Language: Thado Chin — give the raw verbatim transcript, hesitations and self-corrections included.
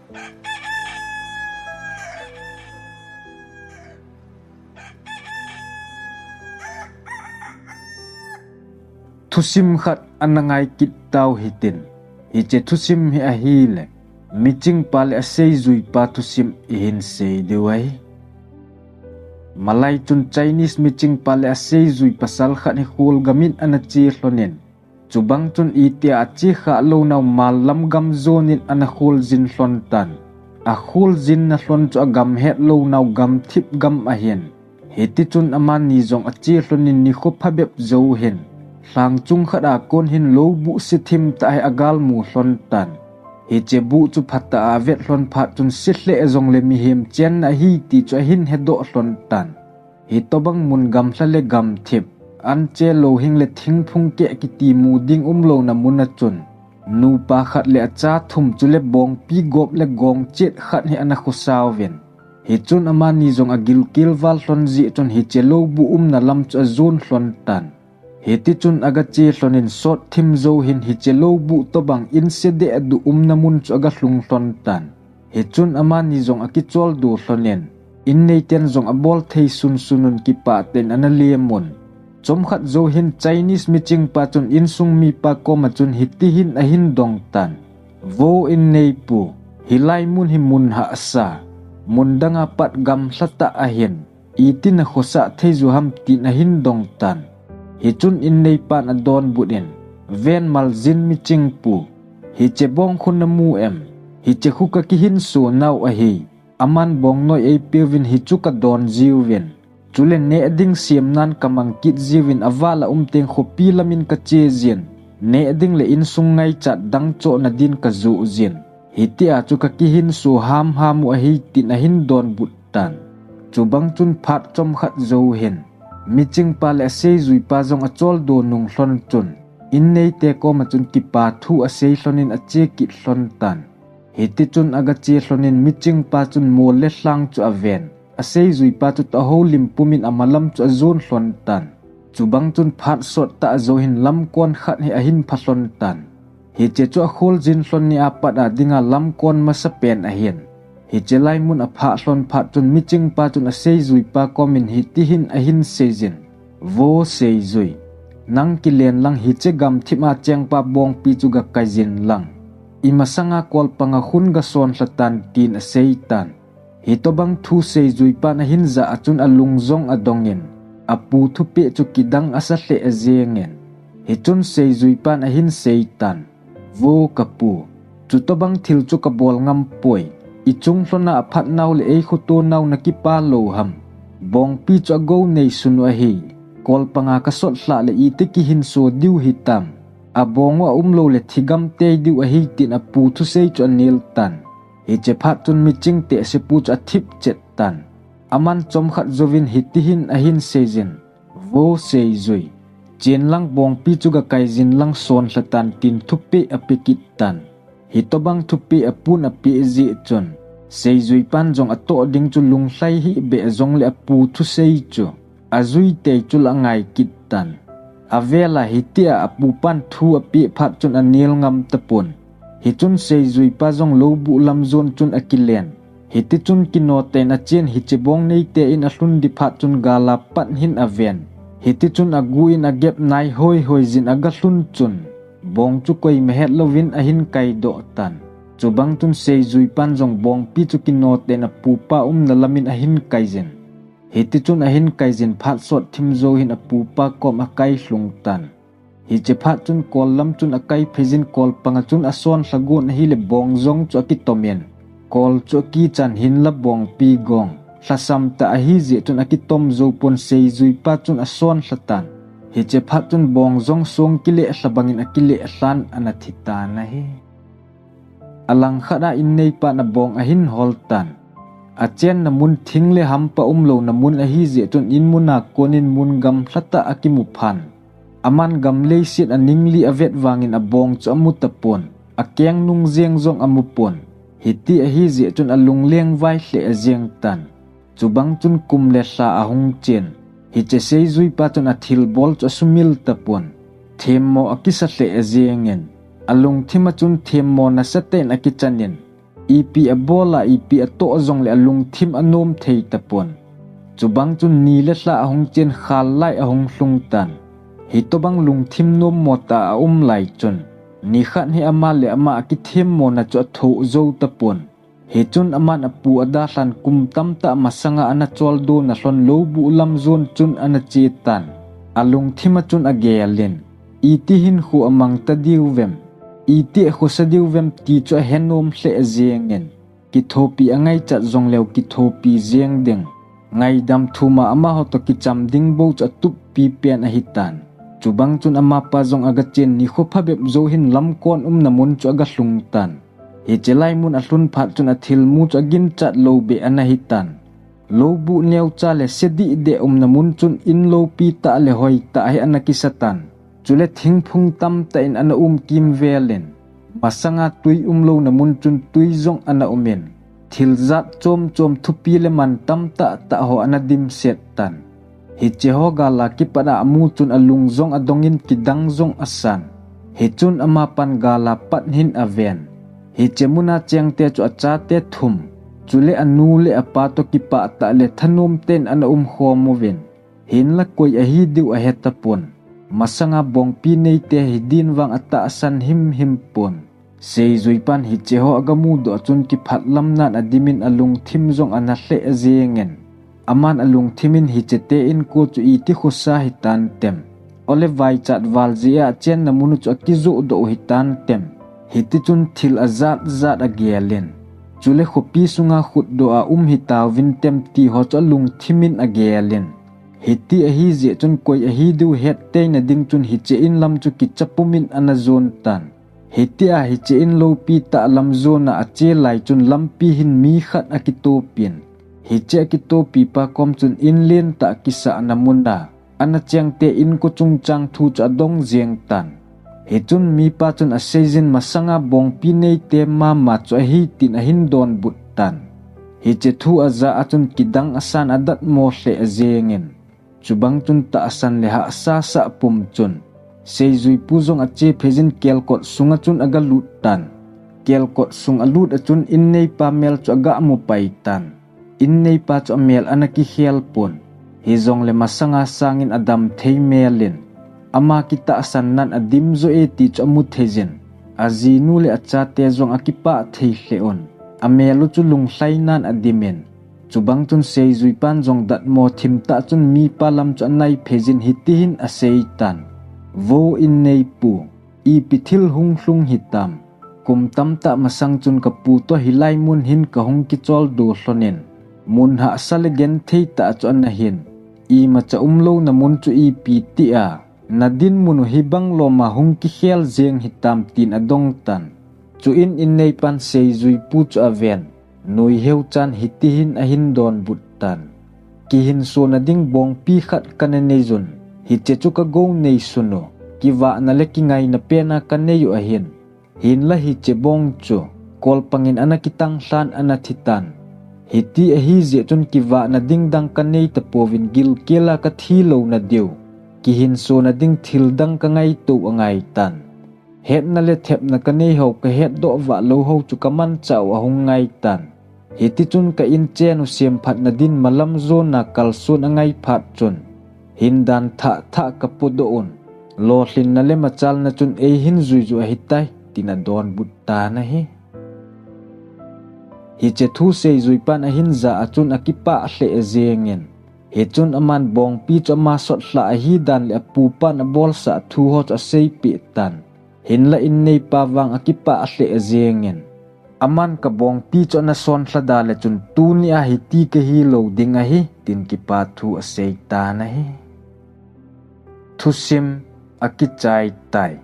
Thusim khat ana ngai kit tau hitin. Hiche thusim hi ahile, michingpa le aseijuipa thusim ihin sei diu ahi. Malai chun Chinese michingpa le aseijui pasal khat hi kholgam in ana che lhonin, chubang chun itia ache khah lounau mallam gam jonin ana kholjin lhon tan. Akholjinna lhon chu agam het lounau gamthip gam ahin. Hiti chun amani jong ache lhonin nikho phabep jou hin, lhang chung khat a kon hin lou buh se thim tah hi agal mu lhon tan. Hiche buh chu phatah a avet lhon phat chun se lheh jongle mihem chenna ahi ti chu ahin hedoh lhon tan. Hitobang mun gamlha le gamthip, anche louhing le thingphung keh kiti mu ding umlouna mun a chun, nupa khat le acha thum chule bongpi gop le gong chet khat hi ana khosa uvin. Hichun amani jong agilkel val lhon jeh chun hiche lou buh umna lam chu ajon lhon tan. Hiti chun aga che lhonin sot thim jou hin hiche lou buh tobang in se deh a duh umna mun chu aga lhung lhon tan. Hichun amani jong akicholdo lhonin, in neiten jong abol thei sunsun un kipah tah in ana lem un. Chomkhat jou hin Chinese michingpa chun insung mipa koma chun hiti hin ahin dong tan. Vo in neipu, hilai mun hi mun hahsa, mun danga pat gamlha tah ahin, iti na khosah thei ju ham tin ahin dong tan. Hichun in neipan adonbut in, ven maljin michingpu, hiche bong khu namu em? Hiche khu kakihinso nau ahi. Aman bong noi eipeuvin hichu kadon jiuvin. Chule neh ding semnan kamang kit jiuvin aval a um teng khopi lamin kache jin. Neh ding le insung ngaichat dang chohna din kajoh jin. Hitia chu kakihinso hamham u ahi tin ahin donbut tan. Chubang chun phat chomkhat jou hin, michingpa le aseijuipa jong acholdo nung lhon chun, in neite koma chun kipa thu asei lhonin ache kit lhon tan. Hiti chun aga che lhonin michingpa chun mol le lhang chu aven, aseijuipa chu tahou lim pumin amalam chu ajon lhon tan. Chubang chun phat sot tah jou hin lamkon khat hi ahin pha lhon tan. Hiche chu akholjin lhon nia pat a dinga lamkon masapen ahin. Hiche lai mun aphah lhon phat chun michingpa chun aseijuipa komin hiti hin ahin seijin. Vo seijui, nang kilen lang hiche gamthip a chengpa bongpi chu gakai jin lang. Imasanga kolpanga khun gason lha tan tin asei tan. Hitobang thu seijuipan ahin jah a chun alung jong adongin, apu thupeh chu kidang asa lheh jengin. Hichun seijuipan ahin sei tan. Vo kapu, chutobang thil chu kabol ngam poi. Ichung lhona aphat nau le eikhoto nau nakipah lou ham? Bongpi chu agou neisun u ahi. Kolpanga kasot lhah le iti kihinso diu hitam? Abong u aumlou le thigam tei diu ahi tin apu thusei chu anel tan. Hiche phat chun miching tehsepu chu athip chet tan. Aman chomkhat jouvin hiti hin ahin seijin. Vo seijui, chen lang bongpi chu gakai jin lang son lha tan tin thupeh ape kit tan. Hitobang thupeh apun apeh jeh chun, seijuipan jong atoh ding chu lunglhai hih beh jongle apu thusei chu ajui tei chu la angai kit tan. Avel a hitia apupan thu apeh phat chun anel ngam tapon. Hichun seijuipa jong lou buh lam jon chun akilen. Hiti chun kino tah in achen hiche bong neite in alhun di phat chun gal a pat hin aven. Hiti chun agu in agep nai hoi hoi jin aga lhun chun, bong chu koima het louvin ahin kai doh tan. Chubang chun seijuipan jong bongpi chu kino tah in apupa umna lamin ahin kai jin. Hiti chun ahin kai jin phat sot thim jou hin apupa kom akai lhung tan. Hiche phat chun kol lam chun akai phei jin kolpanga chun ason lha gon ahile bong jong chu akitomin. Kol chu akichan hinla bongpi gong lhasam tah ahi jeh chun akitom jou pon seijuipa chun ason lha tan. Hiche phat chun bong jong song kile lha bangin akile lhan ana thi tan ahi. Alangkhat a in neipan abong ahin hol tan. Achenna mun thing le hampa umlouna mun ahi jeh chun in mun a konin mun gamlha tah akimu phan. Aman gam leiset a ningli avet vangin abong chu amu tapon. Akeng nung jeng jong amu pon. Hiti ahi jeh chun alung lengvai lheh jeng tan. Chubang chun kum le lha ahung chen. Hiche seijuipa chun athilbol chu asumil tapon. Themmo akisa lheh jengin. Alungthim a chun themmo nasatah in akichanin. Ipi abol a, ipi atoh jongle alungthim anom thei tapon. Chubang chun ni le lha ahung chen khal lai ahung lhung tan. Hitobang lungthim nommo tah a aum lai chun, nikhat hi ama le ama akithemmona chu athoh jou tapon. Hichun aman apu adalhan kum tamtah masanga ana choldo na lhon lou buh lam jon chun ana che tan. Alungthim a chun agel in, iti hinkho amang ta diu vem, iti akhosa diu vem ti chu ahenom lheh jeng in, kithopi angaichat jongleu kithopi jeng ding, ngaidam thum a amaho toh kicham ding bou chu atuppi pen ahitan. Chubang chun amapa jong agachen nikho phabep jou hin lamkon umna mun chu agalhung tan. Hiche lai mun alhun phat chun athilmu chu aginchat lou beh ana hitan. Lou buh neocha le se dihdeh umna mun chun in loupi tah le hoitah hi ana kisa tan. Chule thingphung tamtah in ana um kimvel in, masanga tui umlouna mun chun tui jong ana um in, thil jat chom chom thupi le man tamtah tah ho ana dimset tan. Hiche ho gal a kipat a amu chun alung jong adong in kidang jong asan. Hichun amapan gal a pat hin aven. Hiche muna chengte chu achate thum, chule anu le apa toh kipah tah le thanom tah in ana umkhom uvin. Hinla koi ahi diu ahe tapon. Masanga bongpi neite hi din vang atahsan himhim pon. Seijuipan hiche ho agamudoh a chun kiphatlam nan adim in alungthim jong ana lheh jeng in. Aman alungthim in hiche te inko chu iti khosa hitantem. Ole vaichat val jeh a chenna mun u chu akijohdoh u hitantem. Hiti chun thil ajat jat agel in. Chule khopi sunga khutdoh a um hitauvintem ti ho chu alungthim in agel in. Hiti ahi jeh chun koi ahi diu hetthei na ding chun hiche in lam chu kicha pum in ana jon tan. Hitia hiche in loupi tah lam jon a ache lai chun lampi hin mi khat akitopin. Hiche akitopipa kom chun in lentah kisahna mun a ana chengte inko chungchang thu chu adong jeng tan. Hichun mipa chun aseijin masanga bongpi neite mama chu ahi tin ahin donbut tan. Hiche thu aja a chun kidang asan adatmo lheh jeng in. Chubang chun tahsan le hahsa sah pum chun, Seijuipu jong ache phei jin kelkot sunga chun agalut tan. Kelkot sung alut a chun inneipa mel chu agamu pai tan. Inneipa chu amel ana kikhel pon. Hijongle masanga sangin adam thei mel in, ama kitahsan nan adim jo e ti chu amu thei jin. Ajinu le achate jong akipah thei lheh un. Amel u chu lunglhai nan adim in. Chubang chun Seijuipan jong datmo thim tah chun mipa lam chu anai phei jin hiti hin asei tan. Vo inneipu, ipi thil hung lhung hitam. Kum tamtah masang chun kapu toh hilai mun hin kahung kicholdo lhon in. Mun hahsa le genthei tah chu ana hin. Imacha umlouna mun chu ipi tia, nadin mun u hibang loma hung kikhel jeng hitam tin adong tan. Chuin inneipan Seijuipu chu aven. Nuiheu chan hiti hin ahin donbut tan. Kihinsona ding bongpi khat kana nei jun. Hiche chu kagou neisun u. Kivahna le kingaina pena kanei u ahin. Hinla hiche bong chu kolpang in ana kitang lhan ana thi tan. Hiti ahi jeh chun kivahna ding dang kanei tapouvin gilkel a kathi louna diu. Kihinsona ding thil dang kangaito angai tan. Hetna le thepna kanei ho kahetdoh vah lou ho chu kamanchah u ahung ngai tan. Hiti chun ka inchen u semphatna din malam jona kalson angai phat chun, hindan thah thah kapodoh un, lolhinna le machalna chun eihin juiju ahitai, tin adonbut tan ahi. Hiche thu Seijuipan ahin ja a chun akipah lheh jeng in. Hichun aman bongpi chu ama sotlhah ahidan le apupan abolsah thu ho chu aseipeh tan. Hinla inneipa vang akipah lheh jeng in. Aman kabongpi chu ana sonlha da le chun tunia hiti kahi lou ding ahi, tin kipathu asei tan ahi. Thusim akichai tai.